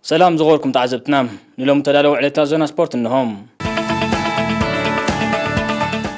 ሰላም ዝኸበርኩም ተዓዘብትና፣ ንሎሚ ተዳለወ ዕለታዊ ዜና ስፖርት እንሆ።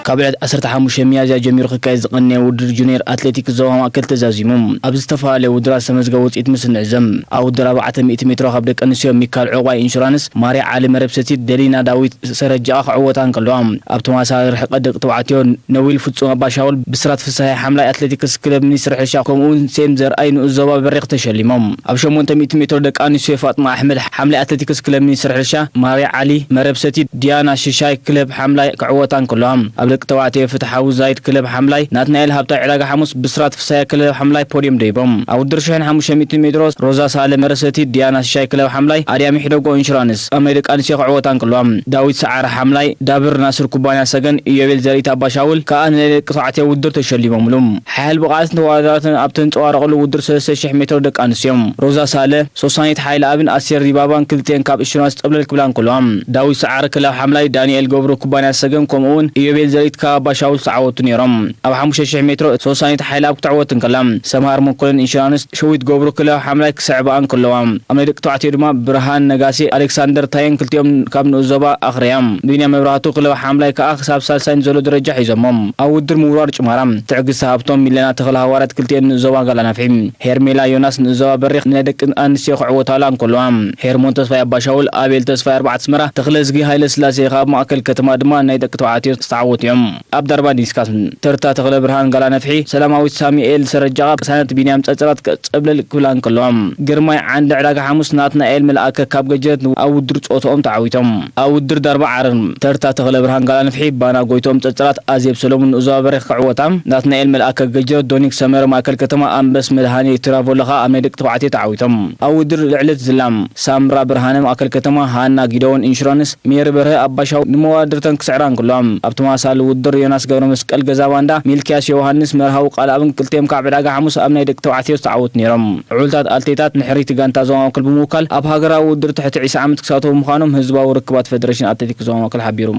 ካብ ዕለት ዓሰርተ ሓሙሽተ ሚያዝያ ጀሚሩ ክካየድ ዝቐነየ ውድድር ጁኒየር ኣትሌቲክስ ዞባ ማእከል ተዛዚሙ። ኣብ ዝተፈላለየ ውድድራት ዝተመዝገበ ውፅኢት ምስ እንዕዘም፣ ኣብ ውድድር ኣርባዕተ ሚእቲ ሜትሮ ካብ ደቂ ኣንስትዮ ሚካል ዕቑባይ ኢንሹራንስ፣ ማርያ ዓሊ መረብ ሰቲት፣ ደሊና ዳዊት ሰረጃኣ ክዕወታ እንከለዋ፣ ኣብ ተመሳሳሊ ርሕቀት ደቂ ተባዕትዮ ነዊል ፍጹም ኣባሻውል፣ ብስራት ፍስሃየ ሓምላይ ኣትሌቲክስ ክለብ ሚኒስትሪ ሕርሻ፣ ከምኡውን ሴም ዘርኣይ ንኡስ ዞባ በሪኽ ተሸሊሞም። ኣብ ሸሞንተ ሚእቲ ሜትሮ ደቂ ኣንስትዮ ፋጥማ ኣሕመድ ሓምላይ ኣትሌቲክስ ክለብ ሚኒስትሪ ሕርሻ፣ ማርያ ዓሊ መረብ ሰቲት፣ ዲያና ሽሻይ ክለብ ሓምላይ ክዕወታ እንከለዋ፣ ኣብ ደቂ ተባዕትዮ ፍትሓዊ ዛይድ ክለብ ሓምላይ ናትናኤል ሃብታይ ዕዳጋ ሓሙስ፣ ብስራት ፍሳየ ክለብ ሓምላይ ፖድዮም ደይቦም። ኣብ ውድድር ሽሕን ሓሙሽተ ሚእቲ ሜትሮ ሮዛ ሳለ መረብ ሰቲት፣ ዲያና ሽሻይ ክለብ ሓምላይ፣ ኣድያም ይሕደጎ ኢንሹራንስ ኣብ ናይ ደቂ ኣንስትዮ ክዕወታ እንከለዋ፣ ዳዊት ሰዓረ ሓምላይ፣ ዳብር ናስር ኩባንያ ሰገን፣ ኢዮቤል ዘርኢት ኣባሻውል ከኣ ንናይ ደቂ ተባዕትዮ ውድድር ተሸሊሞምሉ። ሓያል ብቕዓትን ተወዳዳርትን ኣብ ተንጸባረቐሉ ውድድር ሰለስተ ሽሕ ሜትሮ ደቂ ኣንስትዮ፣ ሮዛ ሳለ፣ ሶሳኒት ሓይለኣብን ኣስቴር ዲባባን ክልቲኤን ካብ ኢንሹራንስ ጠብለል ክብላ እንከለዋ፣ ዳዊት ሰዓረ ክለብ ሓምላይ፣ ዳንኤል ገብሩ ኩባንያ ሰገን ከምኡውን ኢዮቤል ዘርኢት ካብ ኣባሻውል ዝተዓወቱ ነይሮም። ኣብ ሓሙሽተ ሽሕ ሜትሮ ሶሳኒት ሓይለኣብ ክትዕወት እንከላ፣ ሰምሃር መኮነን ኢንሹራንስ፣ ሸዊት ገብሩ ክለብ ሓምላይ ክስዕባ እንከለዋ፣ ኣብ ናይ ደቂ ተባዕትዮ ድማ ብርሃን ነጋሲ፣ ኣሌክሳንደር ታየን ክልቲኦም ካብ ንኡስ ዞባ ኣኽርያ። ቢንያም መብራህቱ ክለብ ሓምላይ ከኣ ክሳብ ሳልሳይ ንዘሎ ደረጃ ሒዞሞ። ኣብ ውድድር ምውርዋር ጭማራ፣ ትዕግስቲ ሃብቶም፣ ሚለና ተኽለ ሃዋርያት ክልቲኤን ንኡስ ዞባ ጋል ኣናፍሒ፣ ሄርሜላ ዮናስ ንኡስ ዞባ በሪኽ ንናይ ደቂ ኣንስትዮ ክዕወታላ እንከለዋ፣ ሄርሞን ተስፋይ ኣባሻውል፣ ኣቤል ተስፋይ ኣርባዕተ ኣስመራ፣ ተኽለዝጊ ሃይለስላሴ ካብ ማእከል ከተማ ድማ ናይ ደቂ ተባዕትዮ ዝተዓወቱ እዮም። ኣብ ዳርባ ዲስካስ፣ ተርታ ተኽለ ብርሃን ጋል ኣናፍሒ፣ ሰላማዊት ሳሙኤል ሰረጃ፣ ቅሳነት ቢንያም ጸጸራት ጸብለል ክብላ እንከለዋ፣ ግርማይ ዓንደ ዕዳጋ ሓሙስ ናትናኤል መልኣከ ካብ ገጀረት ኣብ ውድድር ጾትኦም ተዓዊቶም። ኣብ ውድድር ዳርባ ዓረር፣ ተርታ ተኽለ ብርሃን ጋል ኣንፍሒ፣ ባና ጎይቶም ጸጸራት፣ ኣዜብ ሰሎሙን ንኡስ ዞባ በሪኽ ክዕወታ፣ ናትናኤል መልኣከ ገጀረት፣ ዶኒክ ሰመረ ማእከል ከተማ፣ ኣንበስ መድሃኔ ትራቮላ ከኣ ኣብ ናይ ደቂ ተባዕትዮ ተዓዊቶም። ኣብ ውድድር ልዕለት ዝላም፣ ሳምራ ብርሃነ ማእከል ከተማ፣ ሃና ጊደዎን ኢንሹራንስ፣ ሜሪ በርሀ ኣባሻው ንመዋድርተን ክስዕራ እንከለዋ፣ ኣብ ተመሳሳሊ ውድድር ዮናስ ገብረ መስቀል ገዛ ባንዳ፣ ሚልክያስ ዮውሃንስ መርሃዊ ቃልኣብን ክልቲኦም ካብ ዕዳጋ ሓሙስ ኣብ ናይ ደቂ ተባዕትዮ ዝተዓወቱ ነይሮም። ዕውልታት ኣትሌታት ንሕርይቲ ጋንታ ዞባ ማእከል ብምውካል ኣብ ሃገራዊ ውድድር ትሕቲ ዒስራ ዓመት ክሳተፉ ምዃኖም ህዝባዊ ርክባት ፌደሬሽን ኣትሌቲክስ ዞባ ማእከል ሓቢሩ።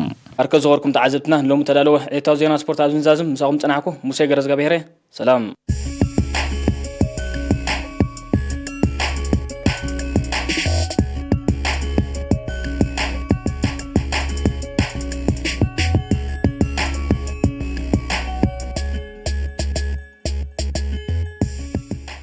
ኣርከ ዝኸበርኩም ተዓዘብትና፣ ሎሚ ተዳለወ ዕለታዊ ዜና ስፖርት ኣብዚ ንዛዝም። ምሳኹም ጸናሕኩ ሙሴ ገረዝጋብሄር። ሰላም።